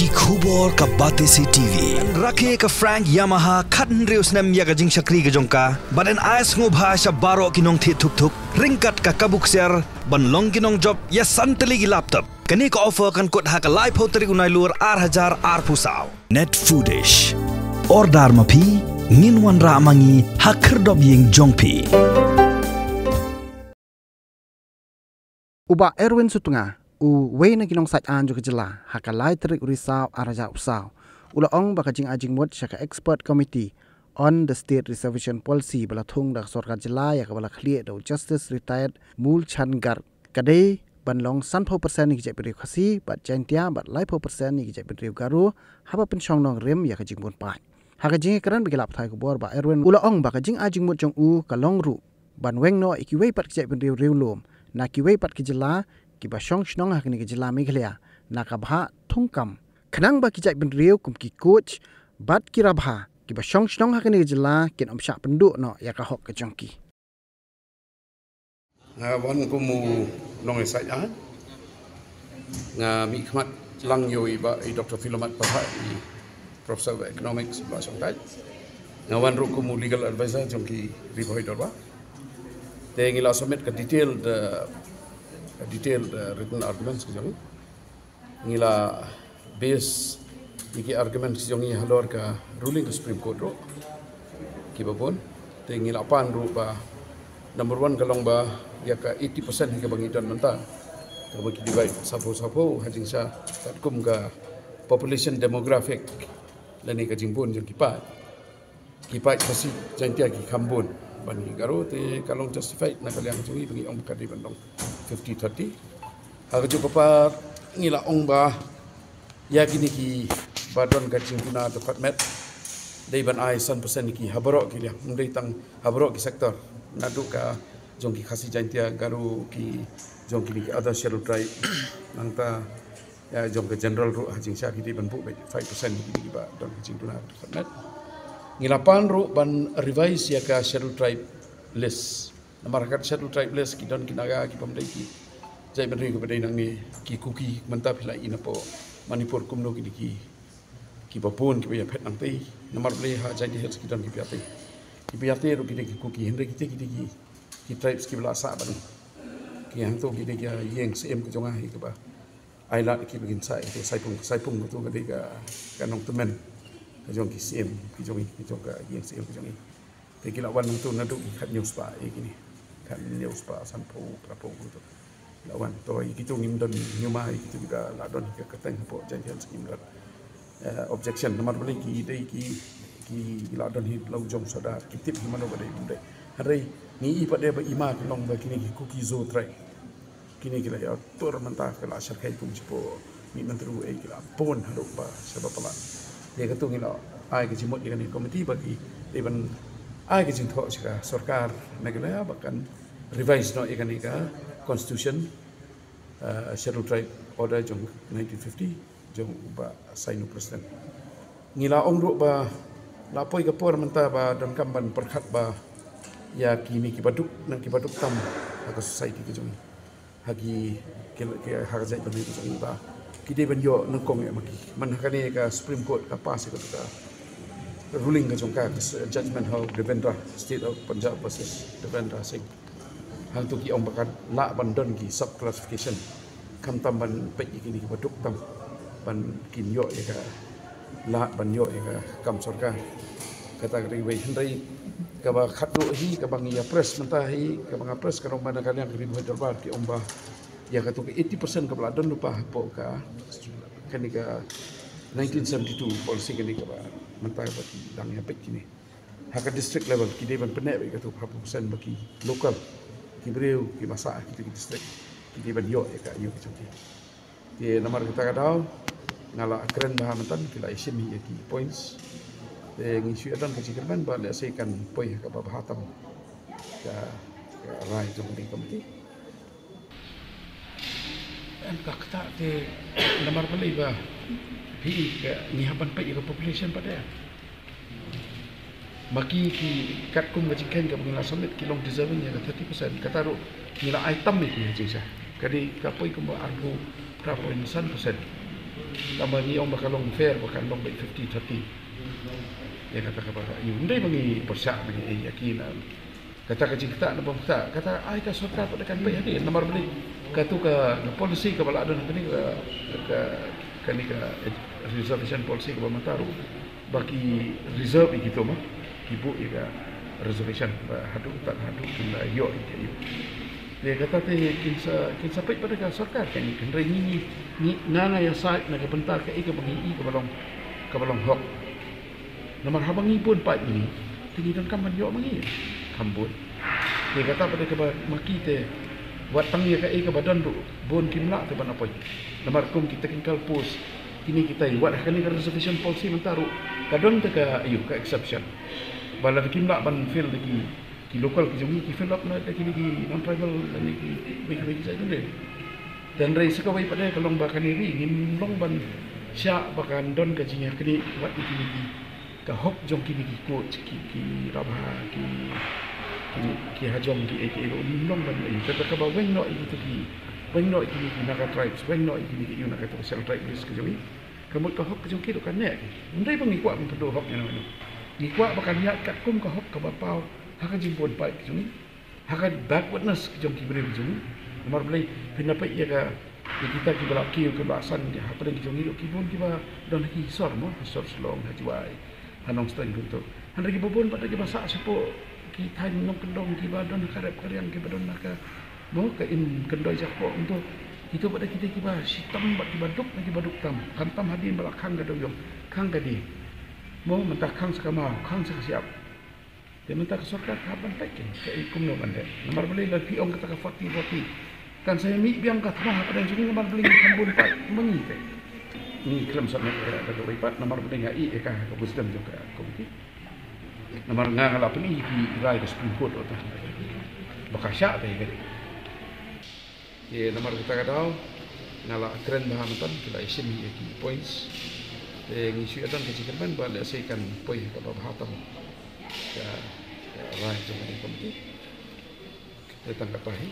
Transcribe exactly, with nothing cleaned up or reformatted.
Ki khubor ka Batesi T V. Rakhe ka Frank Yamaha khathynriew snem ïa ka jingshakri ka jong ka. Bad yn ai sngewbha sha baroh ki nongthied thuk thuk ryngkat ka kabu ksiar ban long ki nongjop ïa san tylli ki laptop. Kane ka offer kan kut ha ka laiphew tarik u Nailur ar hajar arphew saw. Net Foodish. Order ma phi, ngin wanrah ma ngi ha khyrdop ïing jong phi. U Bah Erwin Sutnga, uwei na ki nongsait aiñ jong ka jylla, ha ka lai tarik u Risaw ar hajar arphew saw, u la ong ba ka jingai jingmut sha ka Expert Committee on the State Reservation Policy ba la thung da ka sorkar jylla ïa kaba la khlieh da u Justice Retired Moolchand Garg ka dei ban long sanphew percent ïa ki jaitbynriew Khasi bad Jaintia bad laiphew percent ïa ki jaitbynriew Garo haba pynshong nongrim ïa ka jingbun paid. Ha ka jingïakren bad ki lad pathai khubor, Bah Erwin u la ong ba ka jingai jingmut jong u ka long ruh ban weng noh ïa kiwei pat ki jaitbynriew riewlum na kiwei pat ki jylla kiba shong shnong ha kane ka jylla Meghalaya na ka bhah thungkam, khnang ba ki jaitbynriew kum ki Koch bad ki Rabha kiba shong shnong ha kane ka jylla kin ym shah pynduh noh ïa ka hok ka jong ki. Nga wan kum u nongïasaid aiñ. Nga mihkhmat lang ïa i Bah i Doctor Philomat Pyrshah, i Professor of Economics ba shongkai. Nga wan ruh kum u legal advisor jong ki Ri Bhoi Dorbar. Te ngi la submit ka detailed, uh, ka detailed, uh, written arguments ka jong ngi. Ngi la base ïa ki arguments jong ngi halor ka ruling ka Supreme Court ruh kiba bun. Te ngi la pan ruh ba number one ka long ba ïa ka eighty percent hi kaba ngi don mynta, kaba ki divide saphew saphew ha jingshisha katkum ka population demographic lane ka jingbun jong ki paid. Ki paid Khasi Jaintia ki kham bun ban ki Garo, te ka long justified na ka liang jong ngi ba ngi ong ka dei ban long fifty thirty. Ha kajuh ka por ngi la ong ba ïa kine kiba don ka jingduna dkhot met dei ban ai san percent ki ha baroh ki liang, ym dei tang ha baroh ki sector, naduh ka jong ki Khasi Jaintia Garo, ki jong kine ki other scheduled tribe, nangta ïa jong ka general ruh ha jingshisha ki dei ban buh beit five percent ki dei kiba don ka jingduna dkhot met. Ngi la pan ruh ban revise ïa ka scheduled tribe list. Namar ha ka scheduled tribe list ki don ki Naga, ki bym dei ki jaitbynriew kiba dei nangne, ki Kuki, mynta phi la ïohi napoh Manipur kumno ki dei ki, kiba bun kiba ïaphet nangtei. Namar balei ha Jaintia Hills ki don kiba ïatei, kiba ïatei ruh ki dei ki Kuki, hynrei kita ki dei ki, ki tribes kiba la sah bad ki, hangto ki dei ki ïing syiem ka jong ngi kiba ai lad ïa ki ba kin sah ïa ka Saipung. Ka Saipung katu ka dei ka, ka nongtymmen ka jong ki syiem ki jong ngi, ka jong ka ïing syiem ka jong ngi. Te ki la wan hangtu naduh ki khathynñiew spah ïa kine, khathynñiew spah sanphew, phraphew hangtu ki la wan. To ïa kitu ngim don, hynñiew ma ïa kitu kiba la don ïa ka kyrteng hapoh Jaintia Hills ngim don, eh, objection. Namar balei? Ki dei ki, ki la don hi la u jong sordar, ki tip hi mano ba dei, bym dei. Hynrei ngi i pat de ba i ma ki long ba kine ki Kuki-Zo tribe. Kine ki la ïa tur mynta, ki la shyrkhei kum shiphew mih myntdu, eh, ki la bun haduh ba shaba palat. Ïa katu ngi la ai ka jingmut ïa kane ka komiti ba ki dei ban ai ka jingthoh sha ka sorkar Meghalaya ba kan revise noh ïa kane ka constitution, eh, Scheduled Tribe Order jong nineteen fifty jong u Bah Sainu President. Ngi la ong ruh ba la poi ka por mynta ba donkam ban pyrkhat ba ïa kine kiba duk, na kiba duk tam ha ka society ka jong ngi, ha ki, ki, ki, ha ka jaitbynriew ka jong ngi ba ki dei ban ïoh nyngkong eh ma ki. Man ha kane ka Supreme Court ka pass ïa ka, ka ruling ka jong ka, ka s-, judgment ha u Devendra, State of Punjab versus Devendra Singh. Hangtu ki ong ba kan lah ban don ki sub classification, khamtam ban peit ïa kine kiba duk tam ban kin ïoh ïa ka lad ban ïoh ïa ka kam sorkar. Kata ka dei kawei. Hynrei kaba khatduh hi, kaba ngi ïa press mynta hi, kaba nga press ka long ba na ka liang ka Ri Bhoi Dorbar ki ong ba ïa katu ka eighty percent kaba la don lypa hapoh ka, kane ka nineteen seventy-two policy, kane kaba mynta ba ki dang ïa peit kine. Ha ka district level ki dei ban pynneh beit katu phraphew percent ba ki local, ki briew kiba sah ha kitu ki district, ki dei ban ïoh ïa ka, ïoh ka jong ki. Te namar kata ka daw nga la kren bha mynta, ki la ïashim hi ïa ki points. Te ngi shu ïa don ka jingkyrmen ba lehse kan poi ha kaba bha tam ka, ka rai jong ka komiti. Em, ka kata te namar balei ba phi, ka, ngi hap ban peit ïa ka population pat de. Ma ki, ki katkum ka jingkheiñ kaba ngi la submit, ki long deserving ïa ka thirty percent. Kata ruh ngi la ai tam ïa ki ha jingshisha. Ka dei ka poi kumba arphew phra point san percent. Tangba ngi ong ba ka long fair, ba kan long ba fifty thirty. Ïa kata kaba ïa u, ym dei ba ngi pyrshah ba ngi ïa ki na kata ka jingktah na bym ktah, kata ai ka sorkar pat da kan peit hadien. Namar balei, katu ka policy kaba la don kane ka, ka, kane ka reservation policy kaba mynta ruh, ba ki reserve ïa kito ma, ki buh ïa ka reservation ba haduh, tad haduh kin da ïoh ïa ki. Te kata te kin sa, kin sa peit pat da ka sorkar kan, hynrei ngi, ngi, ngi, nga, nga ïasaid na ka bynta kaei kaba ngi i kaba long, kaba long hok. Namar haba ngi bun paid ngi, te ngi donkam ban ïoh ma ngi. Kham bun. Te kata pat da kaba ma ki te, wat tang ïa kaei kaba don ruh, bun kim lah te ban appoint. Namar kum ki technical post, kine kitai, wat ha kane ka reservation policy mynta ruh, ka don te ka, ïa u, ka exception. Ba lada kim lah ban fill da ki, ki local ki jong ngi, ki fill up na da kine ki non-tribal lane ki, kiwei kiwei ki jait, ym dei. Te hynrei sa kawei pat de ka long ba kane ri ngim long ban shah ba kan don ka jingïaknieh wat ïa kine ki, ka hok jong kine ki coach, ki, ki rabha, ki, ki, ki hajong, kiei kiei ruh ngim long ban ïa. Kata kaba weng noh ïa kito ki, weng noh ïa kine ki Naga tribes, weng noh ïa kine ki, ïa u, na kato ka shelter list ka jong ngi. Ka mut ka hok ka jong ki ruh kan neh. Ym dei ba ngi kwah ban pynduh hok ïano ïano. Ngi kwah ba kan ïaid katkum ka hok kaba paw ha ka jingbun paid ka jong ngi, ha ka backwardness ka jong ki briew ka jong ngi. Namar balei, phin da peit ïa ka, ïa kita kiba la kiew, kiba la san hapdeng ka jong ngi ruh, ki bun kiba don ha ki sor mo, ha sor Shillong, ha Jowai, ha Nongstoiñ kumto. Hynrei kiba bun pat de kiba sah shapoh ki thaiñ nongkyndong kiba don ha ka rep ka riang, kiba don ha ka, mo, ka im kyndoi jakpoh kumto. Kito pat de kita kiba shitom bad kiba duk na kiba duk tam. Khamtam hadien ba la khang ka dewiong, khang ka die, mo, mynta khang sa ka maw, khang sa ka shyiap. Te mynta ka sorkar ka hap ban peit kein kaei kumno ban leh. Namar balei lada phi ong kata ka forty forty, kan sa ïa mih biang ka thma hapdeng jong ngi, namar balei ngi kham bun paid ma ngi te. Ngi khlem sa mih ïa kata kawei pat, namar balei nga ïeh ïa ka, ka wisdom jong ka komiti. Namar nga, nga la pyni ïa ki rai ka Supreme Court ruh te, ba ka shah te ïa ka dei. Te namar kata ka daw nga la kren bha mynta, ki la ïashim ïa ki points. Te ngi shu ïa don ka jingkyrmen ba lehse kan poi ha kaba bha tam ka, ka rai jong kane ka komiti. Te tang kata hi.